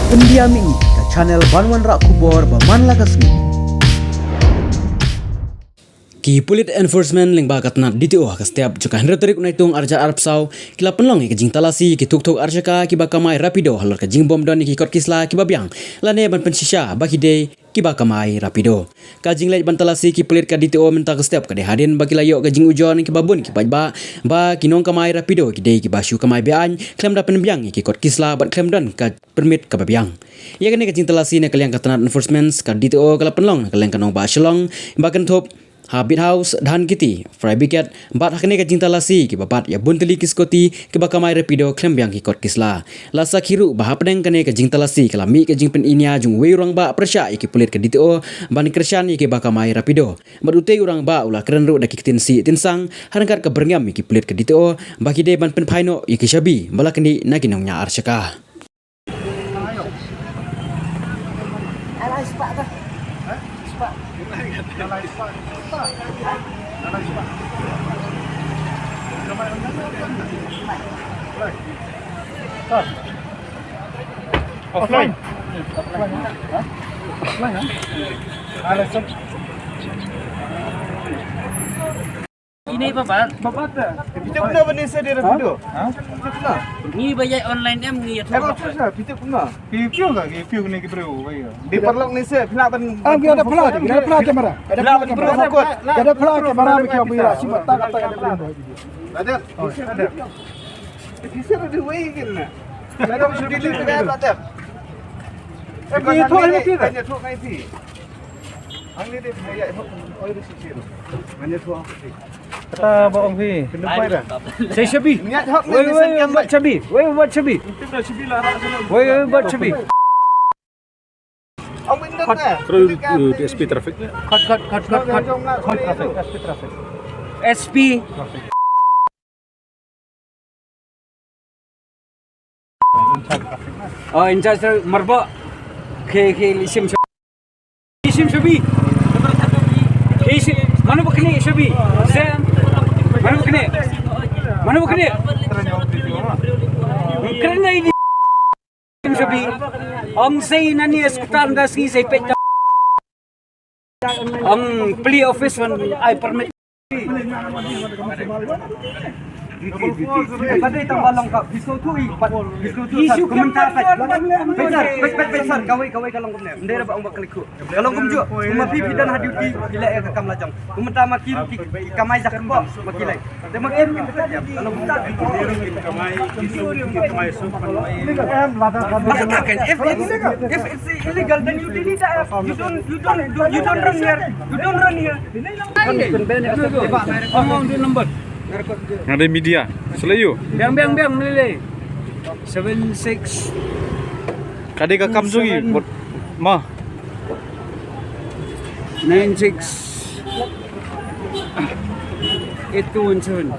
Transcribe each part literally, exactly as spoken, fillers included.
Pyndiah ïa ka channel ban wanrah khubor ba man la ka sngi. Ki pulit enforcement lyngba ka tnat D T O ha ka step jong ka hynriew tarik u Naitung arhajar arphew saw ki la pynlong ïa ka jingtalasi ïa ki thuk thuk arshaka kiba kamai rapido halor ka jingbym don ïa ki kot ki sla kiba biang lane ban pynshisha ba ki dei kiba kamai rapido. Ka jingleit ban talasi ki pulit ka D T O mynta ka step ka dei hadien ba ki la ïoh ka jingujor na kiba bun ki paidbah ba ki nongkamai rapido ki dei kiba shu kamai be-aiñ khlem da pynbiang ïa ki kot ki sla bad khlem don ka permit kaba biang. Ïa kane ka jingtalasi na ka liang ka tnat enforcement ka D T O ka la pynlong na ka liang ka nongbah Shillong ba kynthup ha Beat House, Dhan Kiti, Fry Biket bad ha kane ka jingtalasi kiba bat ïa bun tylli ki scooty kiba kamai rapido khlem biang ki kot ki sla. La sakhi ruh ba hapdeng kane ka jingtalasi ka la mih ka jingpyniñia jong uwei u rangbah pyrshah ïa ki pulit ka D T O ban kyrshan ïa kiba kamai rapido. Bad utei u rangbah u la kren ruh da ki ktien sih ktien sang ha ryngkat ka byrngem ïa ki pulit ka D T O ba ki dei ban pynphai noh ïa ki shabi ba la knieh na ki nongñiah arshaka. Offline. Offline, ha? Offline, ha? Ini babat. Babat dah. Kita pernah bani saya dia rapido. Ha? Kita pernah. Ni bayar online em ni ya tu. Em apa sah? Kita pernah. Piu piu ka, piu ni ki bro. Di parlok ni saya pernah ban. Ah, kita pernah, kita pernah kamera. Kita pernah kamera. Kita pernah kamera. Kita pernah kamera. Ada. Oh, ada. Di sini ada wei kan. Ada sudah di sini ada. Eh, dia tu ada kita. Hanya tu kan itu. Ang ni dia ya tu. Oh, itu sih. Hanya tu. Kata ba ong hi. Kena pai dah. Saya shabi. Niat hak ni. Wei, wei, wei, buat shabi. Wei, wei, buat shabi. Wei, wei, buat shabi. Ang mindat na. Terus, uh, D S P traffic ni. Cut, cut, cut, cut, cut. Cut traffic, S P traffic. S P. Oh, in charge marbok. Ke, ke, isim shabi. Isim shabi. Isim, mano bakne shabi? Sam. Mano bakne? Mano bakne? Kren ini. Shabi, ong sei nani skutan da sngi sei pet. Ong pli office wan ai permit. Pade tang balong ka bisko tu i pat bisko tu sa kumenta pet. Pet pet pet sar kawai kawai ka long kumne. Ndera ba ong ba klik ku. Ka long kumjuh, kumba phi phi don ha duty, phi leh ïa ka kam la jong. Kumta ma ki, ki, ki kamai jak kpoh, ma ki leh. Te ma ki, ka long kumta. Em, lada, lada. Lada kan, if it's, if it's illegal, then you delete the app. You don't, you don't, you don't run here. You don't run here. Nga dei media. Selalu. Biang, biang, biang, meleleh. Seven six. Ka dei ka kam jong ngi. Seven. Bot ma. Nine six eight two one seven.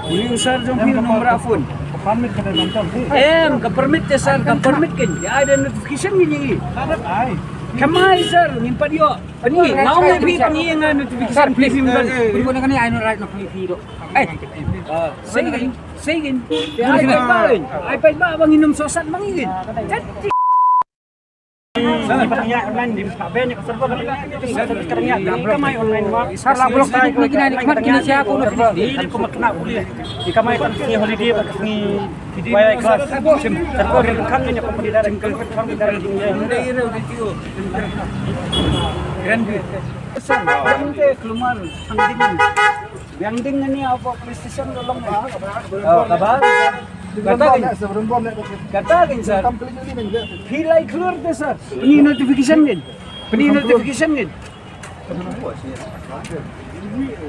Uni u sar jong phi u nombor phone. Ka permit ka dei nangta. Em, ka permit te sar, ka permit ken. Ai da notification ngi ngi. Ai. Kamai sar, ngim pat ïoh. Ani, ngau ngi phi, phi nga notification, please. Phi, phi, phi. Phi, phi, phi, phi, phi. Eh. Ah, say again, say again. Ai paidbah, ai paidbah ba ngin ym sosat ma ngi. Sar la block ta. Ni kamai kan sngi holiday ba sngi bai class. Sim, kan ko kan kan ko kan kan. Sar, yang te keluar sang dingin. Biang ding ngani aba police station ka long. Oh, kaba. Kata kan. Kata kan, sir. Phi lai clear te, sir. Pynnotification kan. Pynnotification kan.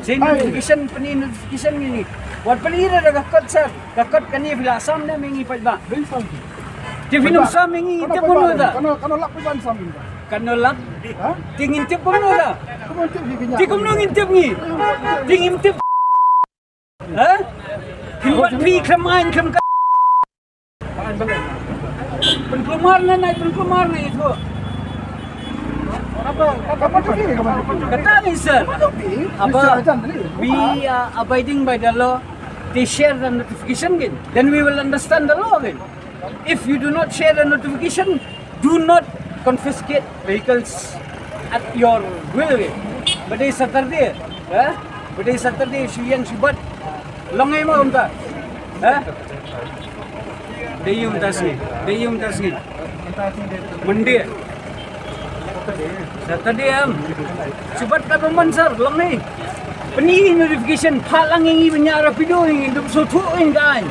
Send notification, pynnotification ngini. Wat pynnotification da ka kot, sir. Ka kot kani phi la sam ne mynta pat ba. Te phi nang sam mynta te pun da. Kano, kano lak phi ban sam. Kano lak. Ha? Te ngin tip kumno da. Te kumno ngin tip ngi. Te ngin tip. Ha? Phi wat phi khlem aiñ khlem ka. Pynkulmar na nai, pynkulmar na itu. Kata ni, sir. Aba, we are abiding by the law. They share the notification again. Then we will understand the law again. If you do not share the notification, do not confiscate vehicles at your will. Ba dei Saturday, eh? Ba dei Saturday, shu ïeng shu bat. Long ei mo kumta? Eh? Dei ïa kumta sngi, dei ïa kumta sngi. Monday. Saturday em. Shu bat katba mon sir, long ei. Pyni notification, phah lang ïa ngi ban ïa rapido, ïa ngi dum shu thuh ïa ngi.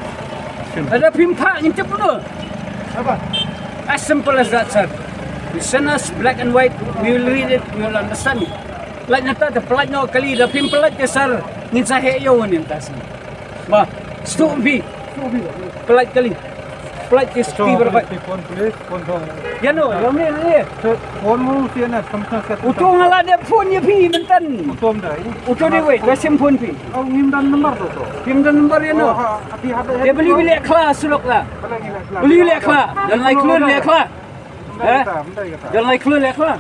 Lada phim phah ngin tip kumno. As simple as that, sir. You send us black and white, we will read it, we will understand it. Lait na ta, te pyllait noh kali, da phim pyllait te sir, ngin sa heh ïa u ngin ta sir. Ba, sdang phi. Pyllait kali. Pyllait te sdang phi. Phone, please, phone dong. Ïa no, ïa no, ïa no. Phone mo si na, samsung set. Uto nga la dep phone ïa phi mynta. Uto em dei. Uto dei wei, da sim phone phi. Oh, ngim don number to, to. Ngim don number ïa no. Oh, ha, ha, ha, ha. Ïa beli beli khla surok la. Beli beli khla. Don lai klur le khla. Eh? Don lai klur le khla.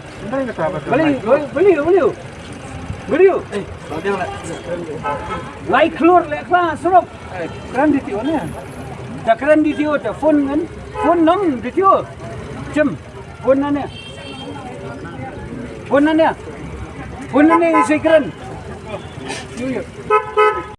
Beli, beli, beli. Beli. Lai klur le khla surok. Kren D T O ne. Da kren D T O ta phone ngan. Phone nang D T O. Chem. Phone nane. Phone nane. Phone nane ïa sa kren. Ïo, ïo.